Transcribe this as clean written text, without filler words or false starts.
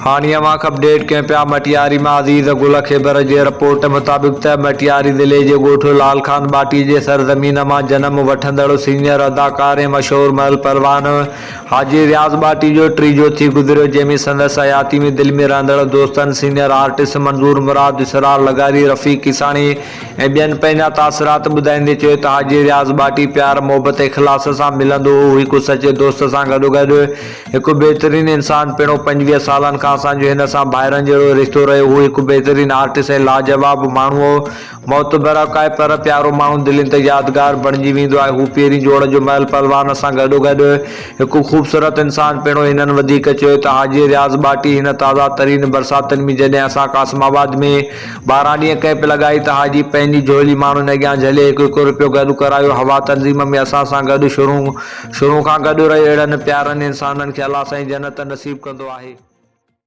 هاڻي اوهان کي اپڊيٽ ڪيون پيا مٽياري مان عزيز گل کيبر جي رپورٽ مطابق ته مٽياري ضلعي جي ڳوٺ لال خان ٻاٽي جي سرزمين مان جنم وٺندڙ سينيئر اداڪار ۽ مشهور مئل پهلوان حاجي رياض ٻاٽي جو ٽيجو ٿي گذريو جنهن ۾ سندس حياتي ۾ دل ۾ رهندڙ دوستن سينيئر آرٽسٽ منظور مراد، اسرار لغاري، رفيق عيساڻي ۽ ٻين پنهنجا تاثرات ٻڌائيندي چيو ته حاجي رياض ٻاٽي پيار، محبت ۽ اخلاص سان ملندو هو، هڪ سچي دوست سان گڏوگڏ هڪ بهترين انسان پڻ هو، 25 سالن کان اسان جو هن سان ڀائرن جهڙو رشتو رهيو، هو هڪ بهترين آرٽسٽ ۽ لاجواب ماڻهو هو، موت برحق آهي پر پيارو ماڻهو دلين تي يادگار بڻجي ويندو آهي، هو پهرين جوڙ جو مئل پهلوان سان گڏوگڏ هڪ خوبصورت انسان پڻ هو، هنن وڌيڪ چيو ته حاجي رياض ٻاٽي هن تازا ترين برساتن ۾ جڏهن اسان قاسم آباد ۾ 12 ڏينهن ڪئمپ لڳائي ته حاجي پنهنجي جهولي ماڻهن اڳيان جهلي هڪ هڪ روپيو گڏ ڪرايو. هوا تنظيم ۾ اسان سان گڏ شروع شروع کان گڏ رهيو. اهڙن پيارن انسانن کي الله سائين جنت نصيب ڪندو آهي.